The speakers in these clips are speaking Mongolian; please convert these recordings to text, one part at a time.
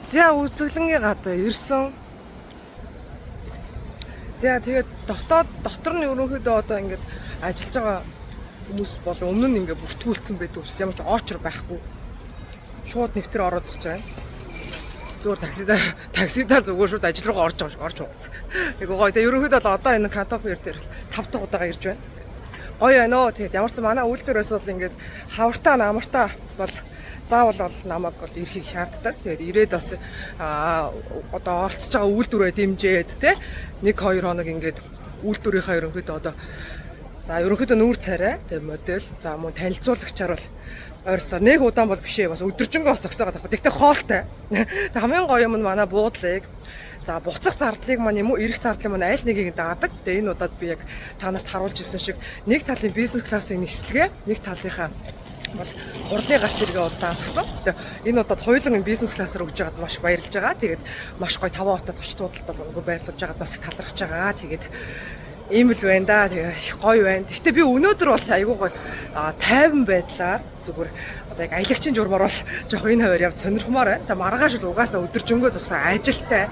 За үзэсгэлэнгийн гадаа ирсэн. За тэгээд дотоод дотор нь ерөнхийдөө одоо ингээд ажиллаж байгаа хүмүүс бол өмнө нь ингээд бүртгүүлсэн байдаг учраас ямар ч очор байхгүй. Шууд нэвтэр ороод ирж байгаа. Зүгээр таксидаа зүгээр шууд ажил руугаа орж байгаа орж байгаа. Айгуу гоё. Тэгээд ерөнхийдөө бол одоо энэ Canton Fair дээр 5 дахь удаага ирж байна. Гоё байна оо. Тэгээд ямар ч манай үйлдвэр байсан бол ингээд хавартаа намартаа бол заавал бол намайг бол ирэхийг шаарддаг. Тэгээд ирээд бас одоо оролцож байгаа үйлдвэрээ дэмжиж тэ 1 2 хоног ингээд үйлдвэрийнхаа ерөнхийдөө одоо за ерөнхийдөө нүүр царай тэгээд модель за мөн танилцуулагчаар бол ойролцоо нэг удаан бол биш ээ бас өдөржингөө бас зогсоогоод авах. Тэгтээ хоолтой. Тэг хамгийн гоё юм нь манай буудлыг за буцах зардлыг маань юм уу эрэх зардлыг маань аль нэгийг даадаг. Тэгээ энэ удаад би яг та нарт харуулж ирсэн шиг нэг талын бизнес классын нислэгээ нэг талынхаа бол хурдны гарт иргээ бол даалгасан. Тэгээ энэ удаад хоёуланг бизнес классаар өгж байгаад маш баярлж байгаа. Тэгээд маш гоё 5 хотод зочд буудалд бол өнгө байрлуулж байгаад бас талархаж байгаа. Тэгээд ийм л байна да. Тэгээ их гоё байна. Гэхдээ би өнөөдөр бол айгүй гоё тайван байдлаар зүгээр одоо яг аялагчийн журмаар бол жоох энэ хавар яв сонирхмоор байна. Тэгээ маргааш л угаасаа өдөржингөө зогсон ажилтай.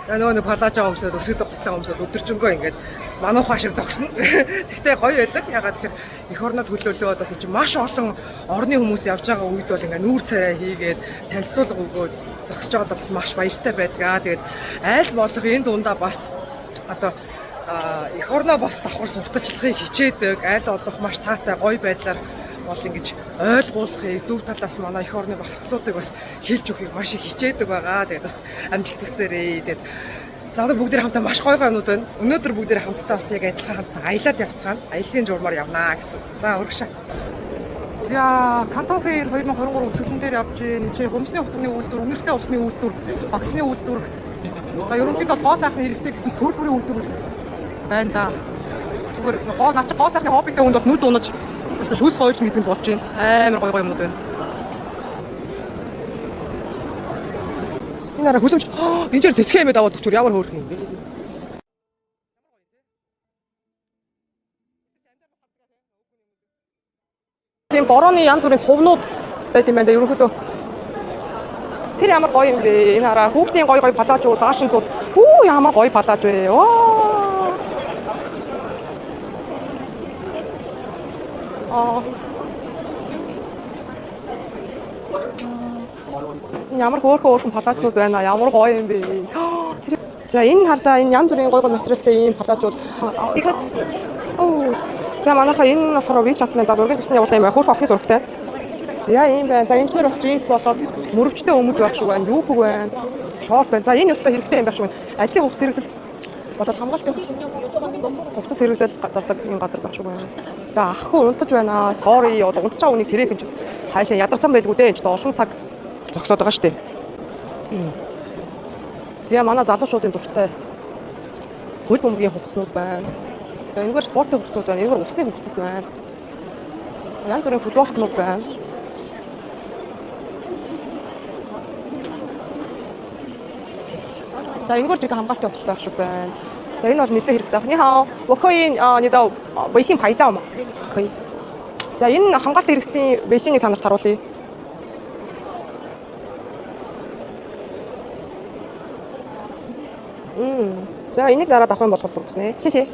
Тэгээ нөгөө нэг палажаа өмсөд өсгөдөг гутлаа өмсөд өдөржингөө ингээд мануухай шиг зогсно. Тэгтээ гоё байдаг. Ягаад тэгэхээр эх орноо төлөөлөөд бас чи маш олон орны хүмүүс явж байгаа үед бол ингээд нүүр царай хийгээд танилцуулга өгөөд зогсож байгаадаа бас маш баяртай байдгаа. Тэгээд айл болох энэ дундаа бас одоо эх орноо бас давхар сурталчлахыг хичээдэг, айл болох маш таатай гоё байдлаар бол ингэж ойлгуулахыг зөв талаас нь манай эх орны бахархлуудыг бас хэлж өгөхийг маш их хичээдэг байгаа. Тэгээд бас амжилт хүсээрэй. Тэгээд за одоо бүгдээр хамтаа маш гоё гоё юмнууд байна. Өнөөдөр бүгдээр хамтдаа бас яг адилхан хамтаа аялаад явцгаана. Аяллаа журмаар явнаа гэсэн. За урагшаа. За Canton Fair 2023 үзэсгэлэн дээр явж байна. Энд чинь хумсны хутганы үйлдвэр, өмнөртэй усны үйлдвэр, багсны үйлдвэр. За ерөнхийдөө бол гоо сайхны хэрэгтэй гэсэн төрөл бүрийн үйлдвэр байна да. Зүгээр гоо наа чи гоо сайхны хоббитэй хүнд бол нүд унаж өстө шүүс гоёж гэдэг нь болж байна. Амар гоё гоё юмнууд байна. Энэ араа хүлэмж энэ чир цэцгээ юмэд аваад өгчөр ямар хөөрхөн юм бэ? Тийм борооны янз бүрийн цувнууд байт юм байна да ерөнхийдөө. Тэр ямар гоё юм бэ? Энэ хараа хүүхдийн гоё гоё палаажууд, даашинзууд. Хүү ямар гоё палааж вэ? Оо. Аа. Энэ ямар хөөрхөн хөөрхөн палаажнууд байна. Ямар гоё юм бэ? Тэр За энэ хардаа энэ янз бүрийн гоё гоё материалтай ийм палаажууд. Because Оо. За манайхаа энэ нь болохоор WeChat-ны за зургийн төвчний явуулсан юм байна. Хөөрхөн охины зурагтай. За ийм байна. За энэ дээр бас джинс болоод мөрөвчтэй өмд байх шиг байна. Юбг байна. Шорт байна. За энэ өстой хэрэгтэй юм байх шиг байна. Ажлын хувцас хэрэглэл болоод хамгаалтын хувцас хэрэглэл зардаг юм газар байх шиг байна. За ах хүү унтаж байна. Sorry одоо унтж байгаа хүнийг сэрэх юм чинь хаашаа ядарсан байлгүй дээ. Энэ ч олон цаг зогсоод байгаа шүү дээ. За манай залуучуудын дуртай хөл бөмбөгийн хувцснууд байна. За энэгээр спортын хувцсууд байна. Энэгээр усны хувцас байна. Янз бүрийн футболкнууд байна. За энэгээр жиг хамгаалтын хувцас байх шиг байна. За энэ бол нэлээд хэрэгтэй байх. 你好，我可以你的微信拍照吗？可以。За энэ хамгаалтын хэрэгслийн微信-ийг та нарт харуулъя. За энийг дараад авах юм бол бүрдэнэ. 谢谢.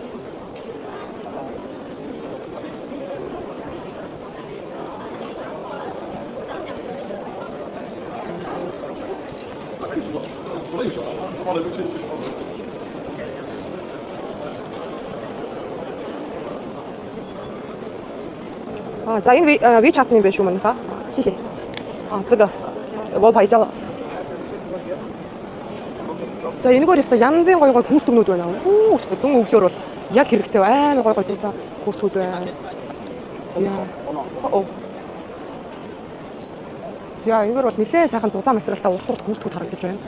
А за энэ WeChat-ны юм байна шүү манайхаа. 谢谢. А 这个我拍照了. За энэгээр ёстой янзын гоё гоё күртгнүүд байна. Үу дүн өвлөөр бол яг хэрэгтэй амар гоё гоё зузаан күртгүүд байна. За. Оо. За энэгээр бол нэлээд сайхан зузаан материалтай урт урт күртгүүд харагдаж байна.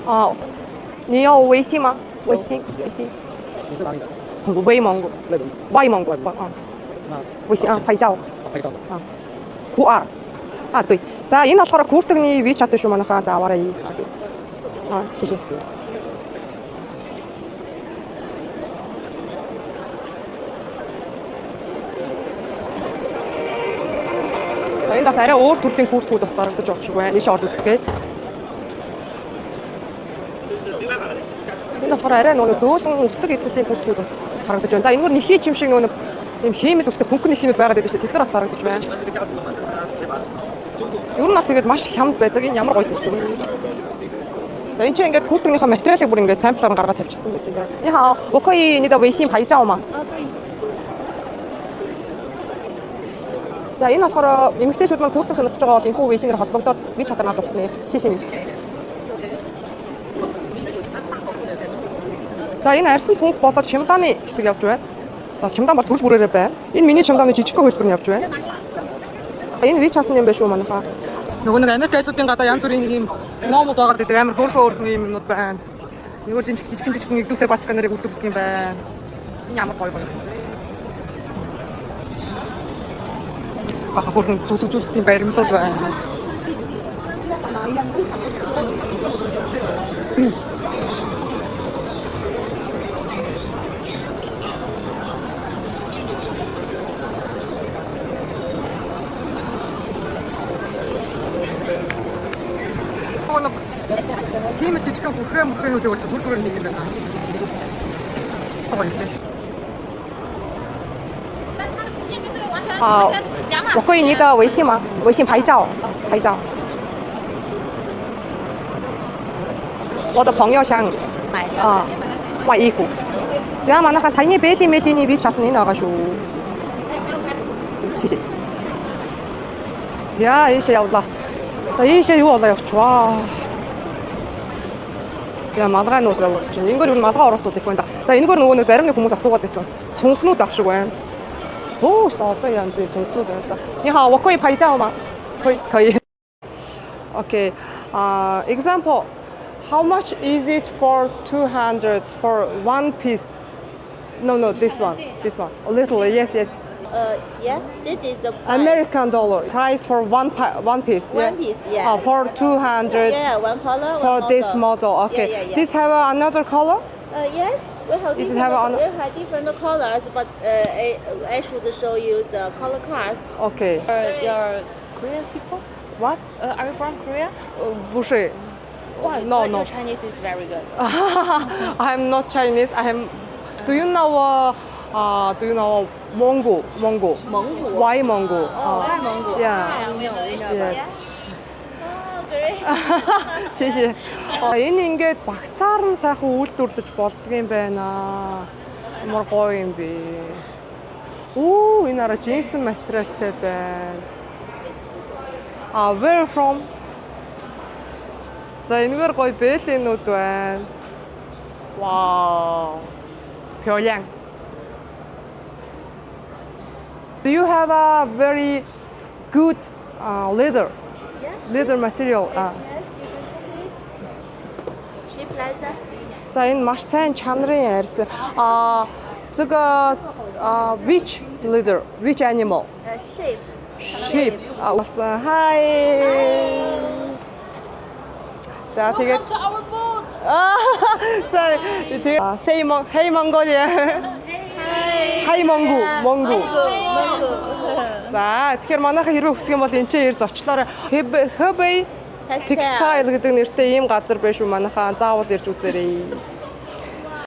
Аа. 啊，你要微信吗？微信，微信。你是哪里的？内蒙古，内蒙外蒙古啊，那微信啊，拍照。拍照。 QR. А тий. За энэ болохоор Күртэгний WeChat шүү манайхаа. За аваарай. А 谢谢. За, энд бас арай өөр төрлийн курткүүд бас зарагдаж байгаа шиг байна. Ийшээ орж үзцгээе. Энэ болохоор арай нөгөө зөөлөн өслөг эдлэлийн курткүүд бас харагдаж байна. За, энэгээр нэхий чим шиг нөгөө нэг ийм хиймэл үстэй хөнгөн нэхийнүүд байгаад байдаг шүү дээ. Тэд нар бас харагдаж байна. Ер нь бол тэгээд маш хямд байдаг. Энэ ямар гоё куртк вэ? За, энэ чинь ингээд курткийнхаа материалыг бүр ингээд sample аар гаргаад тавьчихсан байдаг юм. 你好，我可以你的微信拍照吗？За, энэ болохоор эмэгтэйчүүд маань куртк сонирхож байгаа бол энэхүү微信ээр холбогдоод WeChat-аар авч болно. 谢谢你. За, энэ арьсан цүнх болоод чемоданы хэсэг явж байна. За, чемодан бол төрөл бүрээрээ байна. Энэ миний чемоданы жижигхэн хувилбар нь явж байна. Энэ WeChat нь юм байна шүү манайхаа. Нөгөө нэг Америк айлуудын гадаа янз бүрийн нэг юм номууд байгаад байдаг, амар хөөрхөн хөөрхөн юм юмнууд байна. Нөгөө жижиг жижигхэн жижигхэн игдүүтэй бачка нарыг үйлдвэрлэдэг юм байна. Энэ ямар гоё гоё юм. Баха хөөрхөн зүлэгжүүлэлтийн баримлууд байна. Нөгөө нэг тийм жижигхэн хүрхрээ мөрхрөөнүүдийг бол бүр бүр нэг юм байна. Гоё юм. 啊，我可以你的微信吗？微信拍照，拍照。我的朋友想啊買衣服。За, манайхаа саяны Бэли Мелиний WeChat нь энэ байгаа шүү. 謝謝. За, ийшээ явлаа. За, ийшээ юу болоо явчихваа. За, малгайнууд явуулж байна. Энэгээр юу малгай оруулалтууд их байна да. За, энэгээр нөгөө нэг зарим нэг хүмүүс асуугаад байсан. Цүнхнүүд ах шиг байна. Өө, олон янзын цүнхнүүд байна л да. 你好，我可以拍照吗？可以，可以。Okay. Example, how much is it for 200 for one piece? No, this one. This one. A little, yes. Yeah, this is the price. American dollar price for one piece. One piece, yes. For 200 Yeah, one color. for one this model. Okay. Yeah. This have another color? Yes, we have Is it different, have on- we have different colors, but I should show you the color cards. Okay. You're Korean people? What? Are you from Korea? 不是。 Why? No, But no. Your Chinese is very good. I'm not Chinese. I'm. Do you know? Do you know Mongol? Mongol. Mongol? Why Mongol? Oh, why Mongol? Yeah. We know, we know. Yes. Oh, great. 謝謝. Энэ ингээд багцаар нь сайхан үйлдвэрлэж болдго юм байна. Ямар гоё юм бэ. Оо, энэ араа джинсэн материалтай байна. А, where from? За, энэгээр гоё бэлэнүүд байна. Вау. 漂亮. Do you have a very good leather? Yeah. Leather material. Yes, you can check it. Sheep leather. За, энэ маш сайн чанарын арьс. А, 这个а which leather? Which animal? Sheep. Sheep. А, бас hi. За, тэгээд To our boat. Аа, за, тэгээд say hey Mongolia. Hi Mongo, Mongo. За, тэгэхээр манайхан хэрвээ хүсэх юм бол энэ ч ирж зочлоорой. Hebei Textile гэдэг нэртэй ийм газар байна шүү манайхаа. Заавал ирж үзээрэй.